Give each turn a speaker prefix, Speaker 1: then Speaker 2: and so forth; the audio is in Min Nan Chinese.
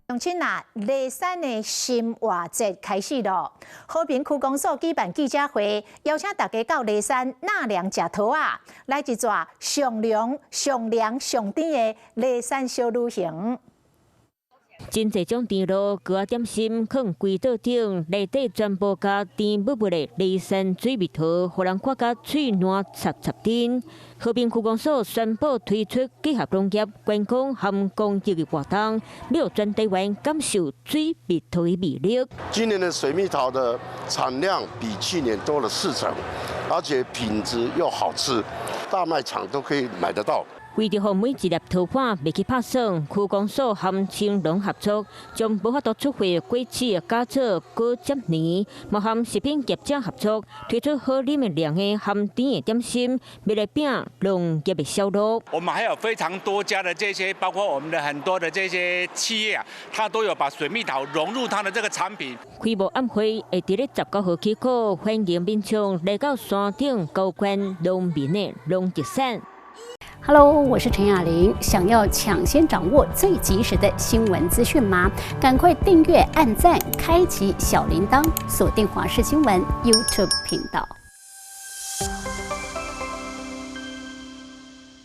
Speaker 1: 鄉親啊，梨山的新活節開始咯！和平區公所舉辦記者會，邀請大家到梨山納涼食桃仔，來一逝上涼、上涼、上甜的梨山小旅行。
Speaker 2: 真濟種甜露、糕仔點心，囥規桌頂，內底全部加甜蜜蜜的梨山水蜜桃，予人看甲喙瀾插插甜。和平區公所宣布推出結合農業、觀光和公益的活動，欲全台灣感受水蜜桃的魅力。
Speaker 3: 今年的水蜜桃的產量比去年多了4成，而且品質又好吃，大賣場都可以買得到。
Speaker 2: 為著予每一粒桃瓣袂去拍霜，區公所和青農合作，將無法度出貨的果子加做果汁泥，嘛和食品業者合作，推出好啉的涼的和甜的點心，欲來拼農業的銷路。
Speaker 4: 我們還有非常多家的這些，包括我們的很多的這些企業啊，它都有把水蜜桃融入它的這個產品。
Speaker 2: 開幕晚會會佇咧19號起鼓，歡迎民眾來到山頂高關農民的農特產。
Speaker 5: Hello，我是陳雅玲。想要搶先掌握最及時的新聞資訊嗎？趕快訂閱、按讚、開啟小鈴鐺，鎖定華視新聞 YouTube 頻道。